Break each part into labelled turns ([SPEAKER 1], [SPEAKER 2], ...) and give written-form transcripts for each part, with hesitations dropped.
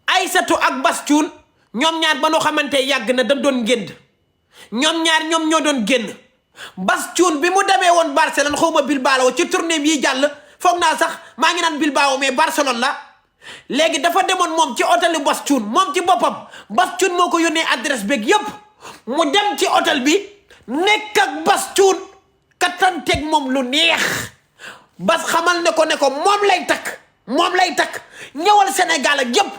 [SPEAKER 1] Aysatu ak Bas Thioune ñoom ñaar ba noo xamante yàgg na dañ doon génn ñoom ñaar ñoom ñoo doon génn Bas Thioune bi mu demee woon Barcelone xaw ma Bilbao ci tournée yi jàll foog naa sax maa ngi naan Bilbao mais Barcelone la léegi dafa demoon moom ci hôtel Bas Thioune moom ci boppam Bas Thioune moo ko yónnee adresse beeg yëpp mu dem ci hôtel bi nekk ak Bas Thioune kattanteeg moom lu neex Bas xamal ne ko moom lay takk ñëwal Sénégal ak yëpp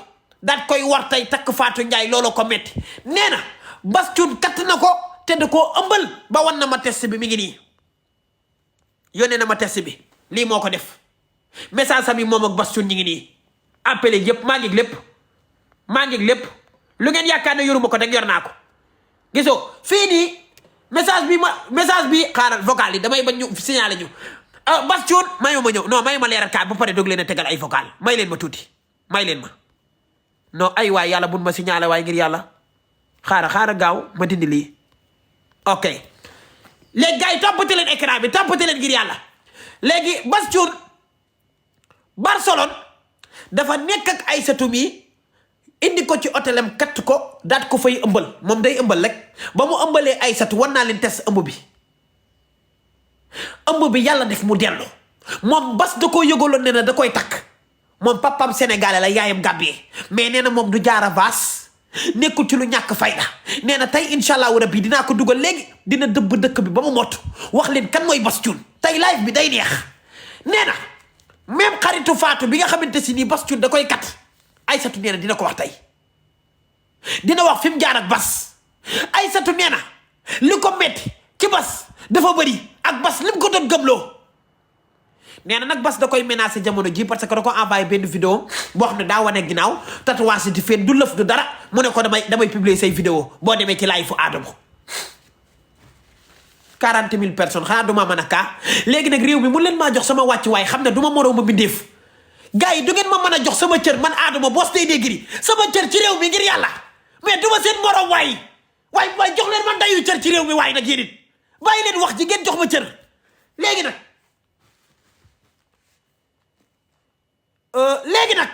[SPEAKER 1] daat koy war tey takk Fatou Ndiaye loolu ko metti nee na Bas Thioune katt na ko te da koo ëmbal ba wan na ma test bi mi ngi nii yónnee na ma test bi lii moo ko def message am yi moom ak Bas Thioune ñi ngi nii appelé yëpp maa ngi lépp lu ngeen yaakaar ne yoruma ko dag yor naa ko gisoo fii nii message bi xaaral vocal yi damay bañ ñu signalé ñu Bas Thioune mayu ma ñëw non mayu ma leeral kaar ba pare doog leen a tegal ay vocal may leen ma tuuti may leen ma non ay waay yàlla bun ma signalé waay ngir yàlla xaara gaaw ma dindi lii ok léegi gars yi toppate leen écran bi toppate leen ngir yàlla léegi Bas Thioune Barcelone dafa nekk ak Aysatu mi indi ko ci hôtelam katt ko daat ko fay ëmbal moom day ëmbal rek ba mu ëmbalee Aysatu wan naa leen test ëmb bi yàlla def mu dellu moom Bas da koo yëgaloon ne na da koy takk moom papam sénégalais la yaayam gambie mais nee na moom du jaara vaas nekkul ci lu ñàkk fayda nee na tey incha allahu rabbi dinaa ko dugal léegi dina dëbb dëkk bi ba mu mott wax leen kan mooy Bas Thioune tey live bi day neex nee na même xaritu Fatou bi nga xamante si nii Bas Thioune da koy kat Aysatu nee na dina ko wax tey dina wax fi mu jaar ak Bas Aysatu nee na li ko metti ci Bas dafa bëri ak Bas li mu ko doon gëmloo nee na nag Bas da koy menacé jamono ji parce que da ko envoyé benn vidéo boo xam ne daa wane ginnaaw tatouage di fen du lëf du dara mu ne ko damay publier say vidéo boo demee ci live fu Adamo 40 000 personnes xanaa duma mën a kaa léegi nag réew mi mun leen maa jox sama wàcc waaye xam ne du ma moroom ma bindeef gars yi du ngeen ma mën a jox sama cër man Adamo Boss Day Negri sama cër ci réew mi ngir yàlla mais du ma seen moroom waay jox leen man dayu cër ci réew mi waay nag yéen it bàyyi leen wax ji ngeen jox ma cër léegi nag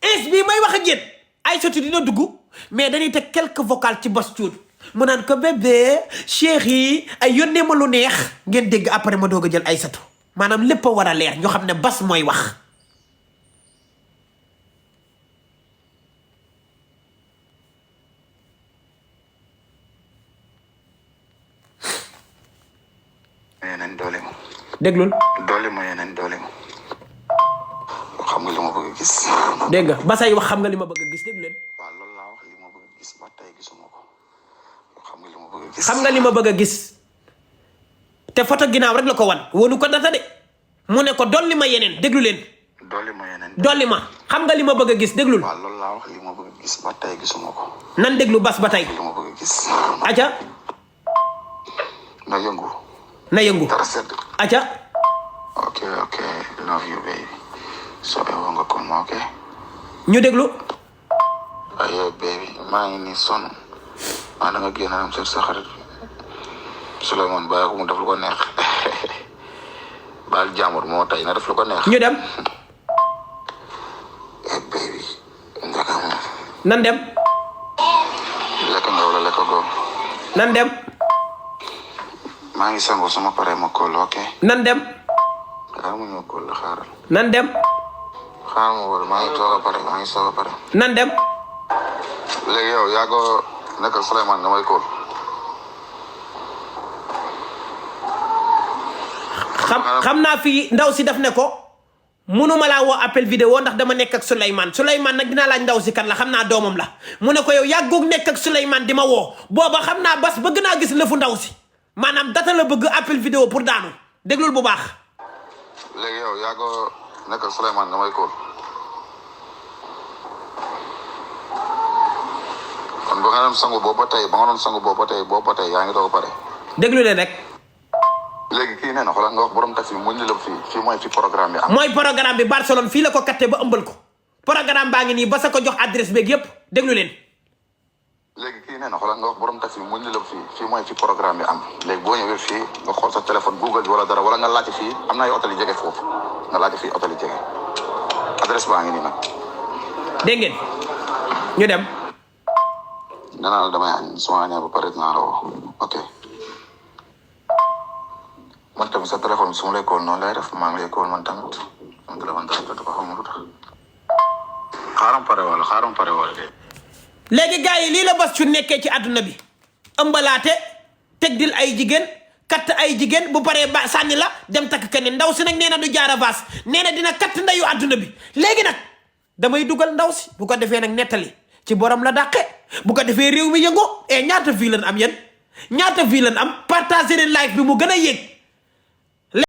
[SPEAKER 1] ins bi may wax ak yéen Aysatu dina dugg mais dañuy teg quelques vocales ci Bas Thioune mu naan ko bébé chéri ay yónnee ma lu neex ngeen dégg après ma doog a jël Aysatu maanaam lépp a war a leer ñoo xam ne Bas mooy wax
[SPEAKER 2] yeneen doole ma
[SPEAKER 1] déglul
[SPEAKER 2] doole ma yeneen doole ma xam nga li ma bëgg a gis
[SPEAKER 1] dégg nga Basay wax xam nga li ma bëgg a gis déglu leen
[SPEAKER 2] waaw loolu laa wax li ma bëgg a gis ba tey gisuma ko xam nga li ma bëgg a gis
[SPEAKER 1] xam nga li ma bëgg a gis te photo ginnaaw rek la ko wan wonu ko data de mu ne ko dolli ma yeneen déglu leen dolli ma xam nga li ma bëgg a gis déglul
[SPEAKER 2] waaw loolu laa wax li ma bëgg a gis ba tey gisuma ko
[SPEAKER 1] nan déglu Bas ba tey
[SPEAKER 2] li ma bëgg a gis
[SPEAKER 1] aca
[SPEAKER 2] na yëngu dara sedd
[SPEAKER 1] aca
[SPEAKER 2] ok love you baby so ewo nga kon ma ok
[SPEAKER 1] ñu déglu
[SPEAKER 2] aye baby maa ngi nii sonn maa da nga génn am seet sa xarit Souleymane bàyyi ko mu def lu ko neex baal jàmbur moo tay na def lu ko neex
[SPEAKER 1] ñu dem
[SPEAKER 2] baby ndaka moom
[SPEAKER 1] nan dem
[SPEAKER 2] lekk nga wala lekk goo
[SPEAKER 1] nan dem
[SPEAKER 2] maa ngi sangu sama pare ma kool ok
[SPEAKER 1] nan dem
[SPEAKER 2] mu ñëw kool xaaral
[SPEAKER 1] nan dem
[SPEAKER 2] xaaral ma wala maa ngi soog a pare
[SPEAKER 1] nan dem
[SPEAKER 2] léegi yow yaa ko nekkal Souleymane nga may kool
[SPEAKER 1] xam naa fii ndaw si daf ne ko munuma laa woo appel vidéo ndax dama nekk ak Souleymane nag dinaa laaj ndaw si kan la xam naa doomam la mu ne ko yow yàggoog nekk ak Souleymane di ma woo booba xam naa Bas bëgg naa gis lëfu ndaw si maanaam data la bëgg appel vidéo pour daanu déglul bu baax
[SPEAKER 2] léegi yow yaa ko nekkal Souleymane nga may kool kon ba nga doon sangu boobu ba tey yaa ngi doog a pare
[SPEAKER 1] déglu leen rek
[SPEAKER 2] léegi kii nee na xoolal nga wax borom taxi bi mu ñu la fii mooy fi programme bi am.
[SPEAKER 1] mooy programme bi Barcelone fii la ko kattee ba ëmbal ko programme baa ngi nii ba sa ko jox adresse beeg yépp déglu leen.
[SPEAKER 2] léegi kii nee na xoolal nga wax borom taxi bi mu ñu la fii mooy fi programme bi am léegi boo ñëwee fii nga xool sa téléphone Google bi wala dara wala nga laajte fii am na ay hôtel yu jege foofu nga laajte fii hôtel yu jege. adresse baa ngi nii nag.
[SPEAKER 1] dégg ngeen ñu dem.
[SPEAKER 2] nee naa la damay añ su ma añee ba pare dinaa la woo ok. man tamit sa téléphone su ma lay call noonu lay def maa ngi lay call man tamit sama téléphone tamit jot ko xamul lu tax. xaaral pare wala de.
[SPEAKER 1] léegi gars yi lii la Bass Thioung nekkee ci àdduna bi ëmbalaate tegdil ay jigéen katt ay jigéen bu paree ba sànni la dem takk kenn ndaw si nag nee na du jaara Bass nee na dina katt ndayu àdduna bi léegi nag damay dugal ndaw si bu ko defee nag nettali ci borom la dàqe bu ko defee réew mi yëngoo ñaata vie lan am yéen ñaata vie lan am partager leen live bi mu gën a yéeg